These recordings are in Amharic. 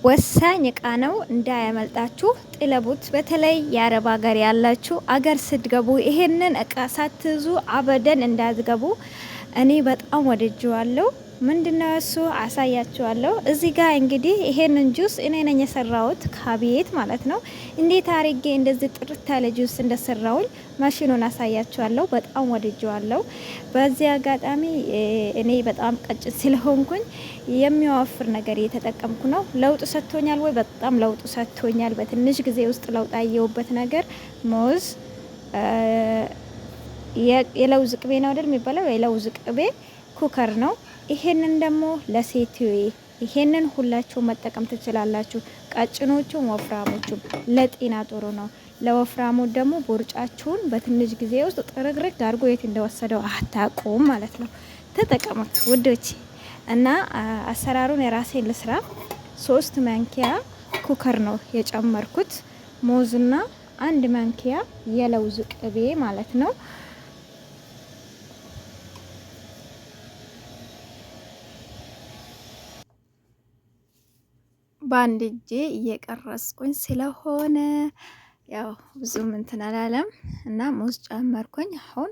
ወሳኝ እቃ ነው፣ እንዳያመልጣችሁ ጥለቡት። በተለይ የአረብ ሀገር ያላችሁ አገር ስትገቡ ይሄንን እቃ ሳትይዙ አበደን እንዳትገቡ። እኔ በጣም ወድጄዋለሁ። ምንድነው እሱ አሳያችኋለሁ። እዚህ ጋር እንግዲህ ይሄንን ጁስ እኔ ነኝ የሰራሁት ከቤት ማለት ነው። እንዴት አርጌ እንደዚህ ጥርት ያለ ጁስ እንደሰራውኝ ማሽኑን አሳያችኋለሁ። በጣም ወድጄዋለሁ። በዚህ አጋጣሚ እኔ በጣም ቀጭን ስለሆንኩኝ የሚያወፍር ነገር እየተጠቀምኩ ነው። ለውጥ ሰጥቶኛል ወይ? በጣም ለውጥ ሰጥቶኛል። በትንሽ ጊዜ ውስጥ ለውጥ አየሁበት ነገር ሙዝ፣ የለውዝ ቅቤ ነው አይደል የሚባለው? የለውዝ ቅቤ ኩከር ነው። ይሄንን ደግሞ ለሴትዬ ይሄንን ሁላችሁ መጠቀም ትችላላችሁ። ቀጭኖቹም ወፍራሞቹም ለጤና ጥሩ ነው። ለወፍራሙ ደግሞ ቦርጫችሁን በትንሽ ጊዜ ውስጥ ጥርግርግ አድርጎ የት እንደወሰደው አታውቁም ማለት ነው። ተጠቀሙት ውዶች። እና አሰራሩን የራሴን ልስራ። 3 ማንኪያ ኩከር ነው የጨመርኩት፣ ሙዝና 1 ማንኪያ የለውዝ ቅቤ ማለት ነው። በአንድ እጄ እየቀረጽኩኝ ስለሆነ ያው ብዙም እንትን አላለም እና ሙዝ ጨመርኩኝ። አሁን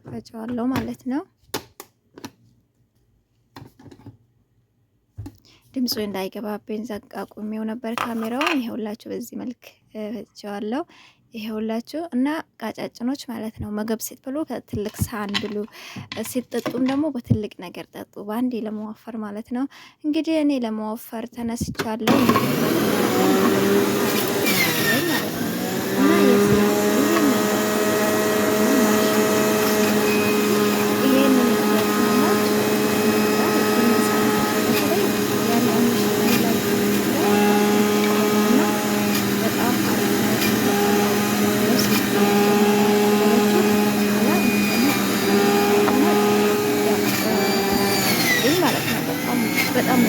ፈጨዋለሁ ማለት ነው። ድምፁ እንዳይገባብኝ ዘጋ አቁሜው ነበር ካሜራውን። ይኸውላችሁ በዚህ መልክ ፈጨዋለሁ። ይሄውላችሁ እና ቀጫጭኖች ማለት ነው። ምግብ ስትበሉ ከትልቅ ሳህን ብሉ፣ ስትጠጡም ደግሞ በትልቅ ነገር ጠጡ። በአንዴ ለመወፈር ማለት ነው። እንግዲህ እኔ ለመወፈር ተነስቻለሁ ማለት ነው እና በጣም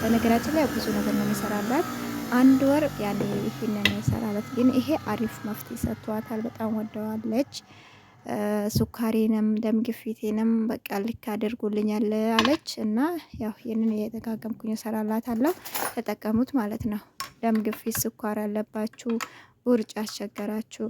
በነገራችን ላይ ብዙ ነገር ነው የሚሰራላት። አንድ ወር ያኔ ይሄንን ይሰራላት፣ ግን ይሄ አሪፍ መፍትሄ ሰጥቷታል። በጣም ወደዋለች። ሱካሬንም ደም ግፊቴንም በቃ ልክ አድርጎልኛል አለች እና ያው ይህንን እየደጋገምኩኝ እሰራላታለሁ። ተጠቀሙት ማለት ነው። ደም ግፊት፣ ስኳር ያለባችሁ፣ ውርጭ ያስቸገራችሁ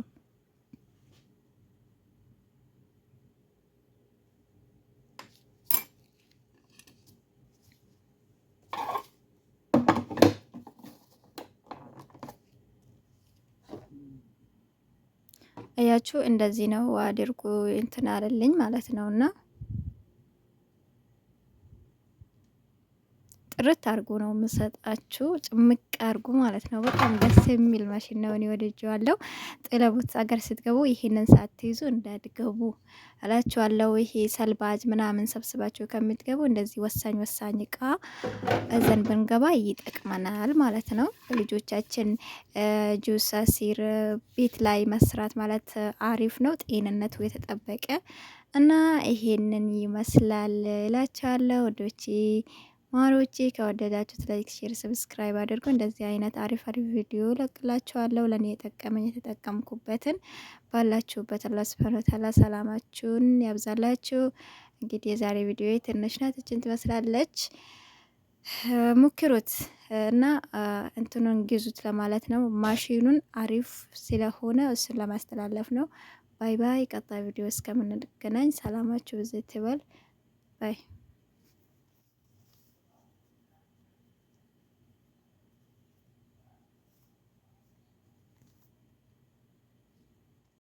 አያችሁ እንደዚህ ነው አድርጉ እንትን አለልኝ ማለት ነውና ጥርት አድርጎ ነው የምሰጣችሁ። ጭምቅ አድርጎ ማለት ነው። በጣም ደስ የሚል ማሽን ነው። እኔ ወድጄዋለሁ። ጥለቡት አገር ስትገቡ ይሄንን ሳትይዙ እንዳትገቡ እላችኋለሁ። ይሄ ሰልባጅ ምናምን ሰብስባችሁ ከምትገቡ እንደዚህ ወሳኝ ወሳኝ እቃ እዘን ብንገባ ይጠቅመናል ማለት ነው። ልጆቻችን ጁስ፣ عصير ቤት ላይ መስራት ማለት አሪፍ ነው። ጤንነቱ የተጠበቀ እና ይሄንን ይመስላል እላችኋለሁ ወዶቼ ማሮቼ። ከወደዳችሁት like፣ share፣ subscribe አድርጉ። እንደዚህ አይነት አሪፍ አሪፍ ቪዲዮ ለቅላችኋለሁ። ለእኔ የጠቀመኝ የተጠቀምኩበትን ባላችሁበት አላህ ሱብሃነሁ ወተዓላ ሰላማችሁን ያብዛላችሁ። እንግዲህ የዛሬ ቪዲዮ ትንሽ ናት፣ እችን ትመስላለች። ሞክሩት እና እንትኑን ግዙት ለማለት ነው። ማሽኑን አሪፍ ስለሆነ እሱን ለማስተላለፍ ነው። Bye bye። ቀጣይ ቪዲዮ እስከምንገናኝ ሰላማችሁ ብዝት ይበል። Bye።